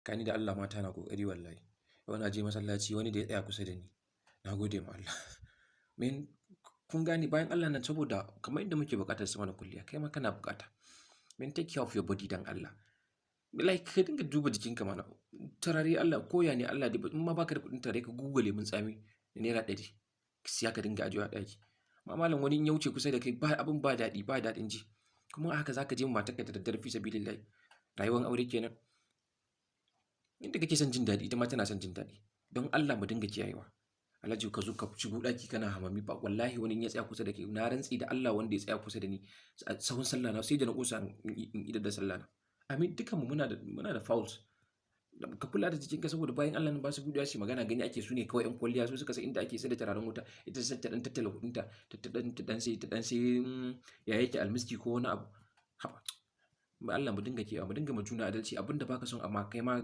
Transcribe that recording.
Tsakani da Allah, mata na ƙoƙari wallahi. Yau na je masallaci, wani da ya tsaya kusa da ni. Na gode ma Allah. Men kun gane bayan Allah nan, saboda kamar inda muke buƙatar su mana kwalliya, kai ma kana buƙata. Men, take care of your body, dan Allah. Like, ka dinga duba jikinka mana. Turare, Allah ko ya ne, Allah dai, in ma baka da kuɗin turare, ka Google lemun tsami na ₦100, ka siya, ka dinga ajiyewa a ɗaki. Amma malam, wani in ya wuce kusa da kai, ba abin ba daɗi, ba daɗin ji. Kuma haka za ka je ma matarka da daddare, fi sabilillahi. Rayuwar aure kenan. Inda kake son jin daɗi, ita ma tana son jin daɗi. Don Allah mu dinga kiyayewa. Alhaji, ka zo ka shigo ɗaki kana hamami ba, wallahi wani in ya tsaya kusa da kai, na rantse da Allah, wanda ya tsaya kusa da ni a sahun sallah na, sai da na ƙosa in idar da sallah na. I mean, dukkanmu muna da faults. Ka kula da jikinka, saboda bayan Allah nan ba su buɗewa su yi magana, gani ake su ne kawai 'yan kwalliya, su suka san inda ake sayar da turaren wuta. Ita sai ta ɗan tattala kuɗinta, ta ɗan sai ya yake almiski ko wani abu. Haba. Ba Allah, mu dinga kiyayewa, mu dinga ma juna adalci, abin da baka son amma kai ma